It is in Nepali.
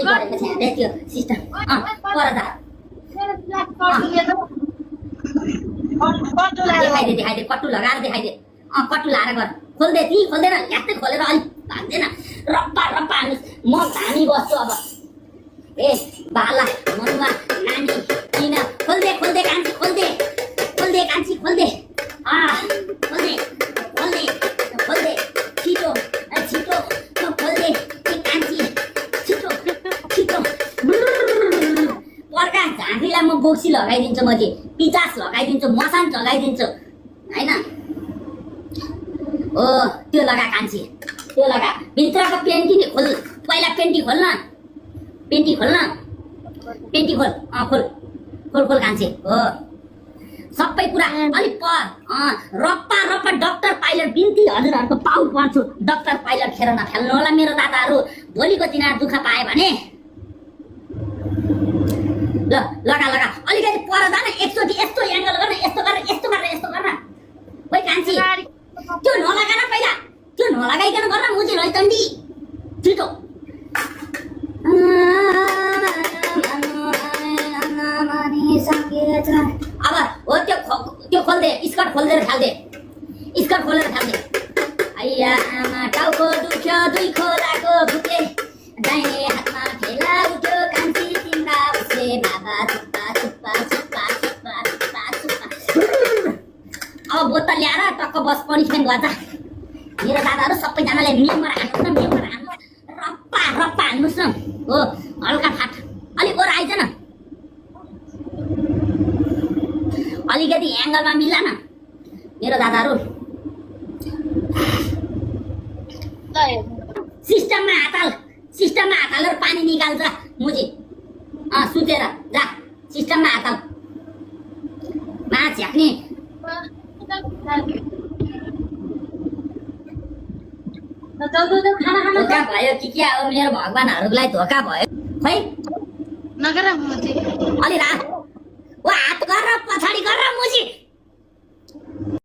गरेको छ अरे त्यो सिस्टम पर जा देखाइदे कट्टु लगाएर देखाइदे कट्टु लाएर गर खोल्दे ती खोल्दैन ल्याट्टै खोलेर अलि भाग्दैन रप्पा रप्पा म धामी बस्छु अब ए बाला मनुवा नानी किन खोल्दे खोल्दे कान्छी खोल्दे खोल्दे कान्छी खोल्दे खोल्दे खोल्दे खोल्दे छिटो छिटो खोल्दे कान्छी छिटो छिटो पर्का झाँक्रीलाई म बोक्सी लगाइदिन्छु म चाहिँ पिचास लगाइदिन्छु मसान लगाइदिन्छु हैन ओ त्यो लगा कान्छी त्यो लगा भित्रको पेन्टी खोल पहिला पेन्टी खोल्न पेन्टी खोल्न पेन्टी खोल खोल खोल खोल कान्छी हो सबै कुरा अलि रप्पा रप्पा डाक्टर पाइलट बिन्ती हजुरहरूको पाउ पर्छु डाक्टर पाइलट खेर नफाल्नु होला मेरो दादाहरू भोलिको दिन दुःख पाए भने ल लगा लगा अलिकति पर जान एकचोटि यस्तो एङ्गल गर्न यस्तो गरेर यस्तो गरेर यस्तो गर्न ओइ कान्छी त्यो नलगान पहिला त्यो नलगाइकन गर्न मुजी रैतन्डी छिटो अब हो त्यो खोल्दे स्कर्ट खोल्देर खाल्दे स्कर्ट खोलेर खाल्दे आइया आमा टाउको दुख्यो दुई खोलाको भुक्ले दाहिने हातमा फेला उठ्यो कान्छी तिम्रा उसले बाबा चुप्पा चुप्पा चुप्पा चुप्पा चुप्पा चुप्पा अब बोतल ल्याएर टक्क बस पनिसमेन्ट गर्छ मेरो दादाहरू सबैजनाले मेमर हान्नुहोस् रप्पा रप्पा हान्नुहोस् न हो हल्का फाट अलिक ओर आइज न अलिकति एङ्गलमा मिल्ला न मेरो दादाहरू सिस्टममा हात हालेर पानी निकाल्छ मुजी सुतेर जा सिस्टममा हात हाल मा झ्याक्ने धोका भयो कि क्या हो मेरो भगवानहरूलाई धोका भयो खै नगर अलि रा ओ हात गरेर पछाडि गरेर मुजी